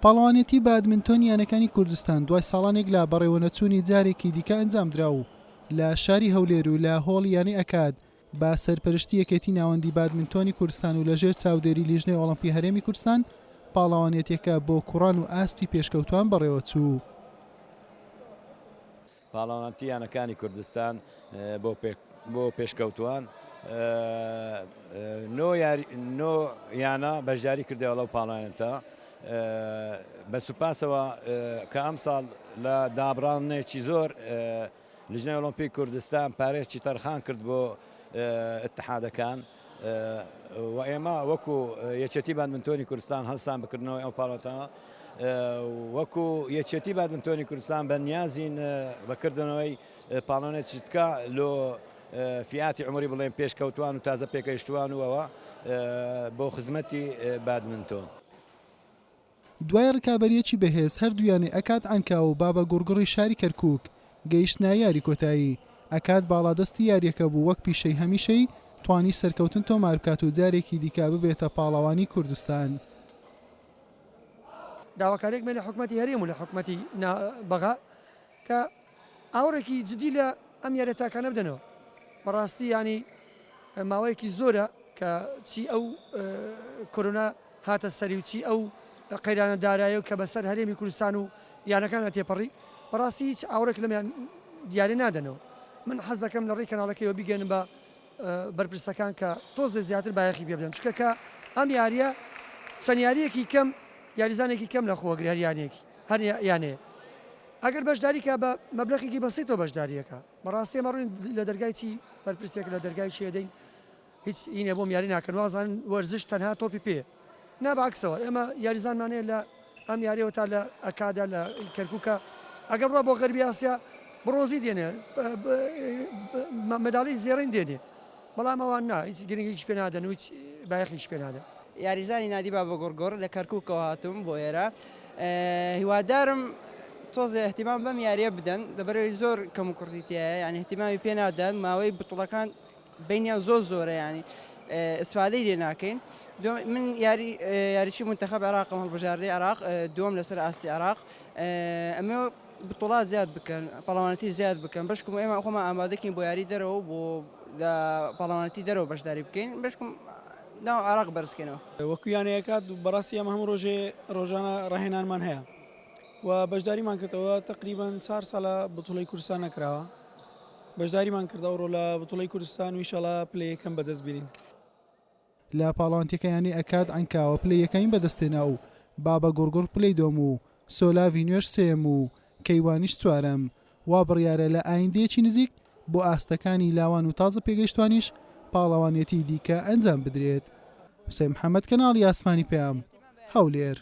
پاڵەوانێتی بادمنتۆنی یانەکانی کوردستان دوای ساڵانێک لە بەڕێوەنەچوونی جارێکی دیکە ئەنجامدرا و لە شاری هەولێر و لە هۆڵی یانەی ئەکاد بە سەرپەرشتی یەکێتی ناوەندی بادمنتۆنی کوردستان و لەژێر چاودێری لیژنەی ئۆڵۆمپی هەرێمی کوردستان پاڵەوانێتیەکە بۆ کوڕان و ئاستی پێشکەوتوان بەڕێوەچوو. پاڵەوانێتی یانەکانی کوردستان بۆ پێشکەوتووان نۆ یانە بەشداری کردەوە لەو پاڵەوانێتە بە سوپاسەوە کە ئەمساڵ لە دابڕانێکی زۆر لیژنەی ئۆڵۆمپی کوردستان پارێکی تەرخان کرد بۆ اتحادەکان و ئێمە وەکو یەکێتی بادمنتۆنی کوردستان هەڵسان بکردنەوەی ئەو پاڵەتە وەکو یەکێتی بادمنتۆنی کوردستان بە نیازین بەکردنەوەی پاڵۆنێکی تکا لۆ فیاتی عمری بڵێن پێشکەوتوان و تازە پێگەیشتوان و ئەوە بۆ خزمەتی بادمنتۆن. دوای رکابەرییەکی بەهێز هەردوو یانەی ئەکاد عەنکاوە و بابە گوڕگوڕی شاری کەرکوک گەیشتنە یاری کۆتایی، ئەکاد باڵادەستی یارییەکە بوو وەک پیشەی هەمیشەی توانی سەرکەوتن تۆماربکات و جارێکی دیکە ببێتە پاڵەوانی کوردستان. داواکاریەکمە لە حکومەتی هەرێم و لە حکومەتی بەغا کە ئاوڕێکی جدی لە ئەم یاریە تاکانە بدەنەوە بەڕاستی ینی ماوەیەکی زۆرە کە چی ئەو کۆرۆنا هاتە سەری و چی ئەو قەیرانە دارایە و کە بەسەر هەرێمی کوردستان و یانەکانە تێپەڕی بەڕاستی هیچ ئاوڕێک لەمیان دیارە نادەنەوە من حەز دەکەم لە ڕێی کەناڵەکەیەوە بیگەنم بە بەرپرسەکان کە تۆزێ زیاتر بایەخی پێ بدەن چونکە کە ئەم یاریە چەند یاریەکی کەم یاریزانێکی کەم لە خۆگری هەر یانەیەکی هەر یانەیە ئەگەر بەشداری کە بە مەبلەخێکی بەسیتەوە بەشداریەکە بەڕاستی ئەمە ڕووین لە دەرگای چی بەرپرسێک لە دەرگای چێ دەین هیچ ئینە بۆم یاری ناکەن وازان وەرزش تەنها تۆپی پێ نا بەعکسەوە ئێمە یاریزانمان هەیە لە ئەم یاریەوە تا لە ئەکادا لە کەرکووکە ئەگەر بڕا بۆ غەربی ئاسیا بڕۆنزی دێنێ مەداڵی زێڕین دێنێ بەڵام ئەوان نا هیچ گرنگیش پێ نادەن و هیچ بایەخیش پێ نادەن. یاریزانی نادی بابەگوڕگوڕ لە کەرکووکەوە هاتووم بۆ ئێرە هیوادارم تۆزێ اهتمام بەم یاریە بدەن لەبەرەوەی زۆر کەم و کوڕی تایە یعنی اهتمامی پێ نادەن ماوەی بتوڵەکان بەینیان زۆر زۆرە یانی ئیسفادەی لێ ناکەین من یاری یاریی منتەخەب عێراقم هەڵبژاردەی عێراق دووەم لەسەر ئاستی عێراق ئەمە بتوڵات زیاد بکەن پەڵەوانەتی زیاد بکەن بەشکم ئێمە خۆمان ئامادەکەین بۆ یاری دەرەوە بۆ لە پەڵەوانەتی دەرەوە بەشداری بکەین بەشکم ناو عێراق بەرزکەینەوە. وەکو یانەیەکات بەڕاستی ئێمە هەموو ڕۆژێ ڕۆژانە ڕاهێنانمان هەیە و بەشداریمان کردەوە تەقریبەن چار ساڵە بتوڵەی کوردستان نەکراوە بەشداریمان کرد ئەوڕۆ لە بتوڵەی کوردستان و ئیشەڵا پلەی یەکەم بەدەست بینین. لە پاڵەوانتیەکە یانەی ئەکاد عەنکاوە پلەی یەکەمی بەدەستهێنا و بابە گوڕگوڕ پلەی دووەم و سۆلاڤی نوێش سێیەم و کەیوانیش چوارەم. وا بڕیارە لە ئایندەیەکی نزیک بۆ ئاستەکانی لاوان و تازە پێگەیشتوانیش پاڵەوانێتی دیکە ئەنجام بدرێت. حوسێن محەمەد کەناڵی ئاسمانی پەیام، هەولێر.